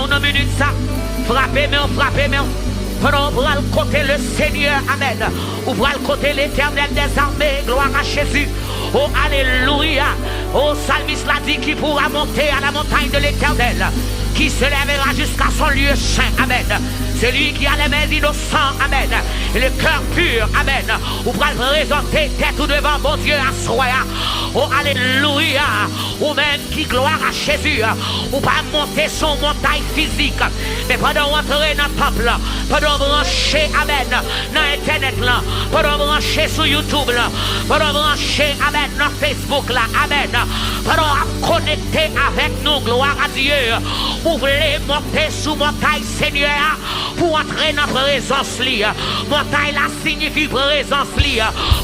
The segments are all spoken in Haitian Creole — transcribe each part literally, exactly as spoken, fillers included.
Nan minit sa, frape men w, frape men w. Pandan w pral kote le Senyè, amèn. Ou pral kote Letènèl dèzame, glwa a Jezi. O alelouya. O salmis la di, qui pourra monter à la montagne de l'Éternel, qui s'élèvera jusqu'à son lieu saint, amèn. Celui qui a les mains innocentes, amèn, et le cœur pur, amèn. Ou pral prezante tèt ou devan Bondye aswè a. O alelouya. Ou menm ki, glwa a Jezi, ou pa monte sou montay fizik, men pandan w antre nan tanp lan, pandan w branche, amèn, nan entènèt lan, pandan w branche sou YouTube lan, pandan w branche, amèn, nan Facebook la, amèn, pandan w ap konekte avèk nou, glwa a Dye, ou vle monte sou montay Senyè a, pou antre nan prezans li. Montay la siyifi prezans li.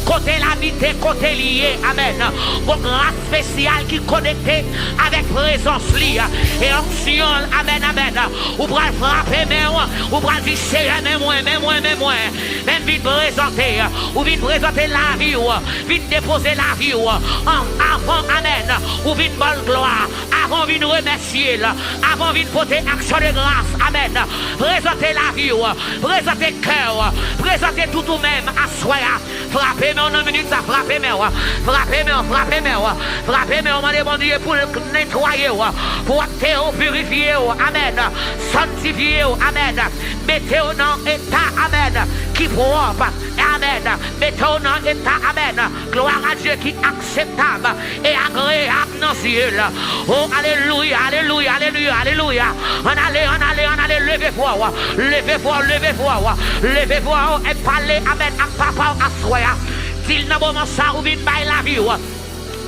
Kote l abite, kote li ye. Amèn. Gon gras espesyal ki konekte avèk prezans li. E onksyon l, amèn, amèn. Ou pral frape men w, ou pral di, Seyè, men mwen, men mwen, men mwen. Men m vin prezante, ou vin prezante lavi w, vin depoze lavi w. An-, avan, amèn, ou vin ba l glwa. Avan w vin remèsye l, avan w vin pote aksyon de gras, amèn, prezante lavi w, prezante kè w, prezante tout ou menm aswè a. Frape men w nan minit sa, frape men w, frape men w, frape men w, frape men w, mande Bondye pou l netwaye w, pwòpte w, pirifye w, amèn, sanntifye w, amèn, mete w nan eta, amèn, ki pwòp, amèn, mete w nan eta, amèn, glwa a Dye, ki akseptab e agreyab nan zye l. O, alelouya, alelouya, alelouya, alelouya. Ann ale, ann ale, ann ale, leve vwa w, leve vwa w, leve vwa w, leve vwa w, e pale, amèn, ak papa w aswè a. Di l nan moman sa, ou vin bay lavi w.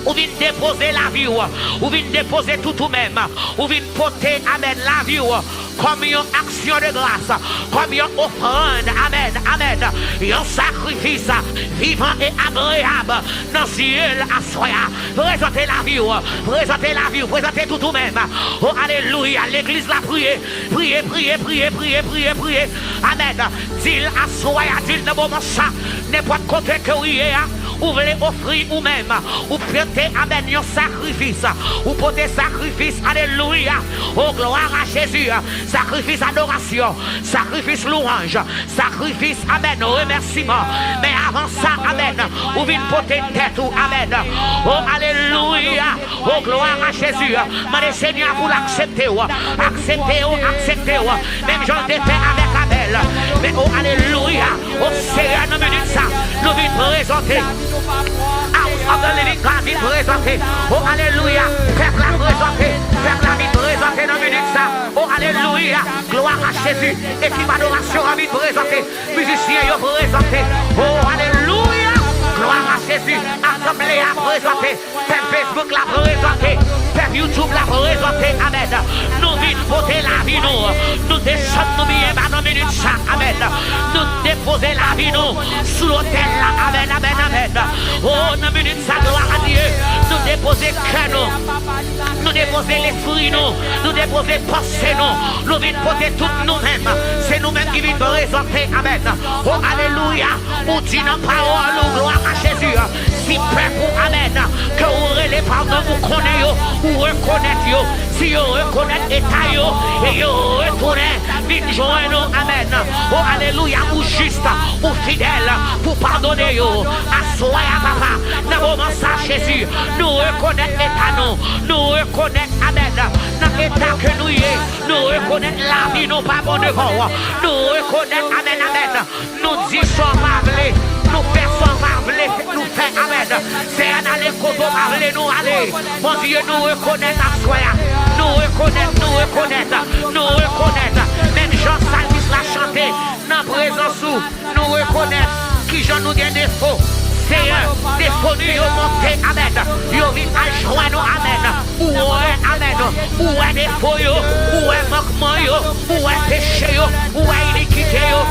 Ou vin depoze lavi w. Ou vin depoze tout ou menm. Ou vin pote, amèn, lavi w kòm yon aksyon de gras, kòm yon ofrann, amèn, amèn, yon sakrifis vivan e agreyab nan zye l aswè a. Prezante lavi w, prezante lavi w, prezante tout ou menm. O, alelouya, legliz la priye, priye, priye, priye, priye, priye, priye. Amèn. Di l aswè a, di l nan moman sa, nenpòt kote ke w ye a, ou vle ofri ou menm, ou pote, amèn, yon sakrifis, ou pote sakrifis, alelouya, o glwa a Jezi, sakrifis adorasyon, sakrifis louwanj, sakrifis, amèn, remèsiman. Men avan sa, amèn, ou vin pote tèt ou, amèn. O, alelouya, o glwa a Jezi. Mande Senyè a pou l aksepte w, aksepte w, aksepte w. Menm jan l te fè avèk Abèl. Men, o, alelouya, o Seyè, nan minit sa, nou vin prezante. House of the Living God vin prezante. O, alelouya, pèp la prezante. Pèp la vin prezante nan minit sa. O, alelouya, glwa a Jezi. Ekip adorasyon an vin prezante. Mizisyen yo prezante. O, alelouya, glwa a Jezi. Asanble a prezante. Pèp Facebook la prezante. Pèp YouTube la prezante. Amèn. Nou vin pote lavi nou. Nou desann nou byen ba nan minit sa. Amèn. Nou depoze lavi nou sou lotèl la. Amèn, amèn, amèn. O, nan minit sa, glwa a Dye. Nou depoze kè nou. Nou depoze lespri nou. Nou depoze panse nou. Nou vin pote tout nou menm. Se nou menm ki vin prezante. Amèn. O, alelouya. Ou di nan pawòl ou, glwa a Jezi, si pèp ou, amèn, ke ou rele pa non, ou konnen yo, ou rekonèt yo, si yo rekonèt eta yo, e yo retounen vin jwenn ou, amèn. O, alelouya, ou jis, ou fidèl pou padone yo. Aswè a, papa, nan moman sa, Jezi, nou rekonèt eta nou, nou rekonèt, amèn, nan eta ke nou ye, nou rekonèt lavi nou pa bon devan w, nou rekonèt, amèn, amèn, nou di sa w pa vle, nou fè sa w pa vle nou fè, amèn. Seyè, n ale kote w pa vle nou ale. Bondye, nou rekonèt aswè a. Nou rekonèt, nou rekonèt, nou rekonèt. Menm jan salmis la chante, nan prezans ou, nou rekonèt kijan nou gen defo. Seyè, defo nou yo monte, amèn. Yo vin al jwenn nou, amèn. Ou wè, amèn. Ou wè defo yo, ou wè mankman yo, ou wè peche yo, ou wè inikite yo,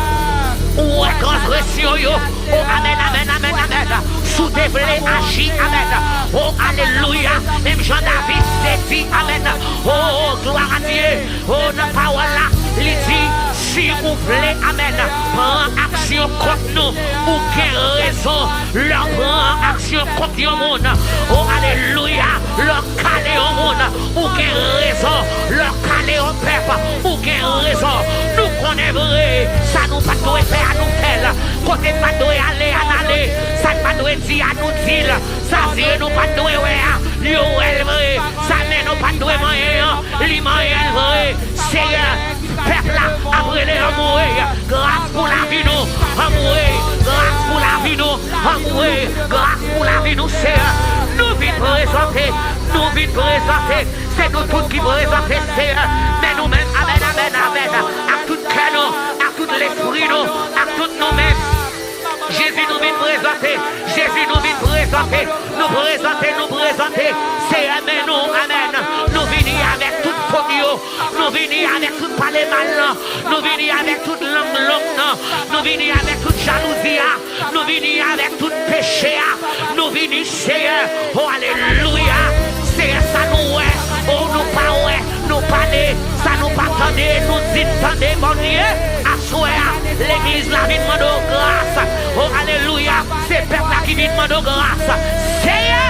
ou wè transgresyon yo. O, amèn, amèn, amèn, amèn. Si w te vle aji, amèn. O, alelouya. Menm jan David te di, amèn. O, glwa a Dye. O, nan pawòl la, li di, si Si ou vle, amèn, pran aksyon kont nou, ou gen rezon. Lè w pran aksyon kont yon moun, o alelouya, lè w kale yon moun, ou gen rezon. Lè w kale yon pèp, ou gen rezon. Nou konnen vre, sa nou pa t dwe fè a, nou fè l. Kote n pa t dwe ale a, n ale. Sa n pa t dwe di a, nou di l. Sa zye nou pa t dwe wè a, yo wè l vre. Sa men nou pa t dwe manyen an, li manyen l vre. Seyè, pèp la ap rele anmwe. Gras pou lavi nou, anmwe. Gras pou lavi nou, anmwe. Gras pou lavi nou, Seyè. Nou vin prezante, nou vin prezante. Se nou tout ki prezante, Seyè. Men nou menm, amèn, amèn, amèn. Ak tout kè nou, ak tout lespri nou, ak tout nou menm. Jezi, nou vin prezante. Jezi, nou vin prezante. Nou prezante, nou prezante. Seyè, men nou, amèn. Nou vini avèk tout fot yo. Nou vini avèk tout pale mal lan. Nou vini avèk tout lang long nan. Nou vini avèk tout jalouzi a. Nou vini avèk tout peche a. Nou vini, Seyè. O, alelouya. Seyè, sa nou wè, o, nou pa wè, nou pale, sa nou pa tande, nou di n tande, Bondye. Aswè a, legliz la vin mande w gras. O, alelouya. Se pèp la ki vin mande w gras. Seyè,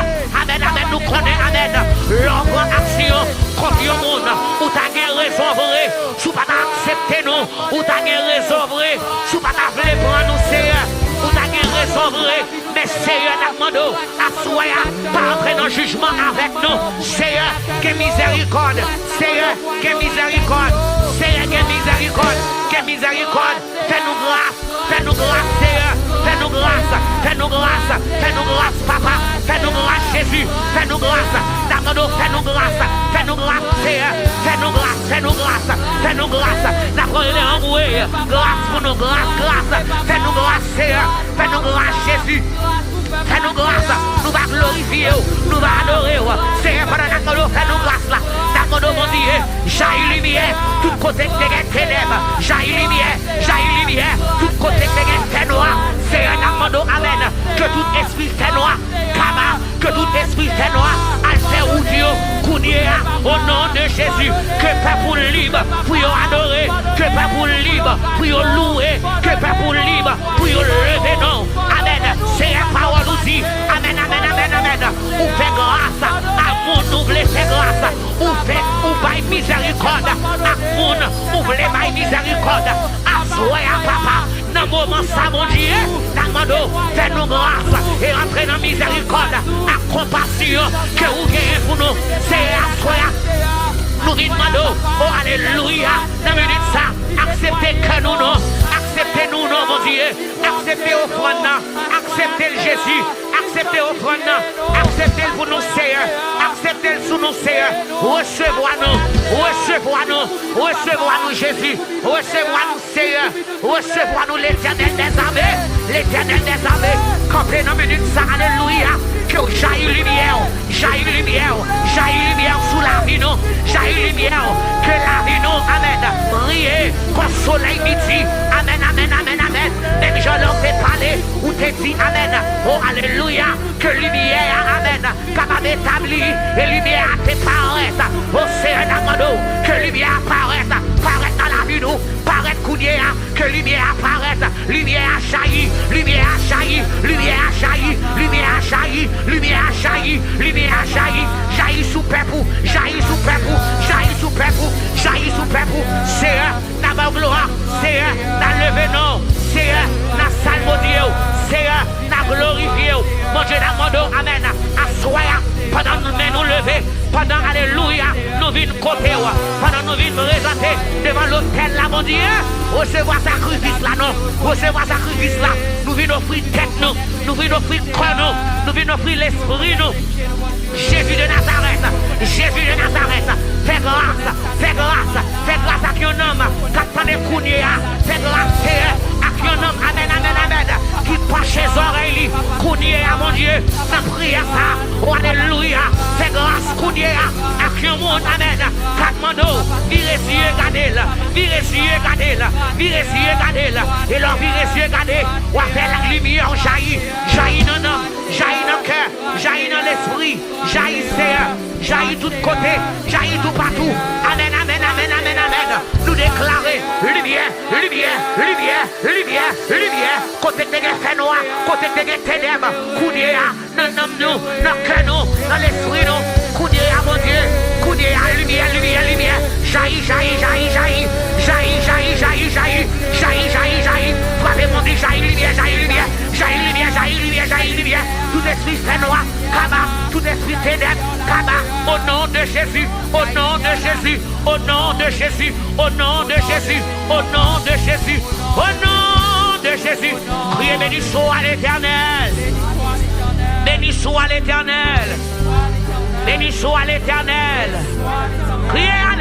amèn, amèn, nou konnen, amèn. Lè w pran aksyon kont yon moun, ou ta gen rezon vre. Si w pa ta aksepte nou, ou ta gen rezon vre. Si w pa ta vle pran nou, Seyè, ou ta gen rezon vre. Men Seyè, n ap mande w, aswè a, pa antre nan jijman avèk nou. Seyè, gen mizèrikòd. Seyè, gen mizèrikòd. Seyè, gen mizèrikòd. Gen mizèrikòd. Fè nou gras. Fè nou gras, Seyè. Fè nou gras. Fè nou gras. Fè nou gras, Papa. Fè nou gras, Jezi. Fè nou gras. N ap mande w, fè nou gras. Fè nou gras, Seyè. Fè nou gras. Fè nou gras. Fè nou gras. N ap rele anmwe. Gras pou nou. Gras, gras. Fè nou gras, Seyè. Fè nou gras, Jezi. Fè nou gras. Nou va glorifye w. Nou va adore w. Seyè, pandan n ap mande w fè nou gras la, n ap mande w, Bondye, jayi limyè tout kote k te gen tenèb. Jayi limyè, jayi limyè tout kote k te gen fènwa. Seyè, n ap mande w, amèn, ke tout espri fènwa kaba, ke tout espri fènwa al fè wout yo kounye a, o non de Jezi. Ke pèp ou lib pou yo adore. Ke pèp ou lib pou yo louwe. Ke pèp ou lib pou yo leve non w. Amèn. Seyè, pawòl ou di, amèn, amèn, amèn, amèn, ou fè gras a moun ou vle fè gras. Ou fè, ou bay mizèrikòd ak moun ou vle bay mizèrikòd. Aswè a, Papa, nan moman sa, Bondye, n ap mande w, fè nou gras e antre nan mizèrikòd ak konpasyon ke ou genyen pou nou. Seyè, aswè a, nou vin mande w, o alelouya, nan minit sa, aksepte kè nou non, aksepte nou non, Bondye, aksepte ofrann nan, aksepte l, Jezi, aksepte ofrann nan, aksepte l pou nou, Seyè, aksepte l sou nou, Seyè, resevwa nou, resevwa nou, resevwa nou, Jezi, resevwa nou, Seyè, resevwa nou, Letènèl dèzame, Letènèl dèzame, kanpe nan minit sa, alelouya, ke w jayi limyè w, jayi limyè w, jayi limyè w sou lavi nou, jayi limyè w, ke lavi nou, amèn, briye, kon solèy midi, amèn, amèn, amèn, amèn, menm jan lè w te pale, ou te di, amèn, o alelouya, ke limyè a, amèn, kapab etabli, e limyè a te parèt, o Seyè, n ap mande w, ke limyè a parèt, parèt nan lavi nou, parèt kounye a, ke limyè a parèt, limyè a jayi, limyè a jayi, limyè a jayi, limyè a jayi, limyè a jayi, limyè a jayi, jayi sou pèp ou, jayi sou pèp ou, jayi sou pèp ou, jayi sou pèp ou, Seyè, n a ba w glwa, Seyè, n a leve non w, Seyè, n a salmodye w, Seyè, n a glorifye w, Bondye, n a mande w, amèn, aswè a, pandan men nou leve, pandan, alelouya, nou vin kote w, pandan nou vin prezante devan lotèl la, Bondye, resevwa sakrifis la non, resevwa sakrifis la, nou vin ofri tèt nou, nou vin ofri kò nou, nou vin ofri lespri nou. Jezi de Nazarèt, Jezi de Nazarèt, fè gras, fè gras, fè gras ak yon nanm k ap tande kounye a, fè gras, Seyè, ak yon nanm, amèn, amèn, amèn, ki panche zòrèy li kounye a, Bondye, nan priyè sa, o alelouya, fè gras kounye a, ak yon moun, amèn, k ap mande w, vire zye gade l, vire zye gade l, vire zye gade l, e lè w vire zye gade, w a fè limyè w jayi, jayi nan nanm, jayi nan kè, jayi nan lespri, jayi, Seyè, jayi tout kote, jayi toupatou. Amèn, amèn, amèn, amèn, amèn. Nou deklare limyè, Kote k te gen tenèb, kounye a, nan nanm nou, nan kè nou, nan lespri nou, kounye a, Bondye, kounye a, limyè, limyè, limyè, jayi, jayi, jayi, jayi, jayi, jayi, jayi, jayi, jayi, jayi, jayi, jayi, frape, Bondye, jayi limyè, jayi limyè, jayi limyè, jayi limyè, jayi limyè, tout espri fènwa, kaba, tout espri tenèb, kaba, au nom de Jésus, au nom de Jésus, au nom de Jésus, au nom de Jésus, au nom de Jésus, au nom de Jésus. Kriye, béni soit l'Éternel. Béni soit l'Éternel. Béni soit l'Éternel. Kriye a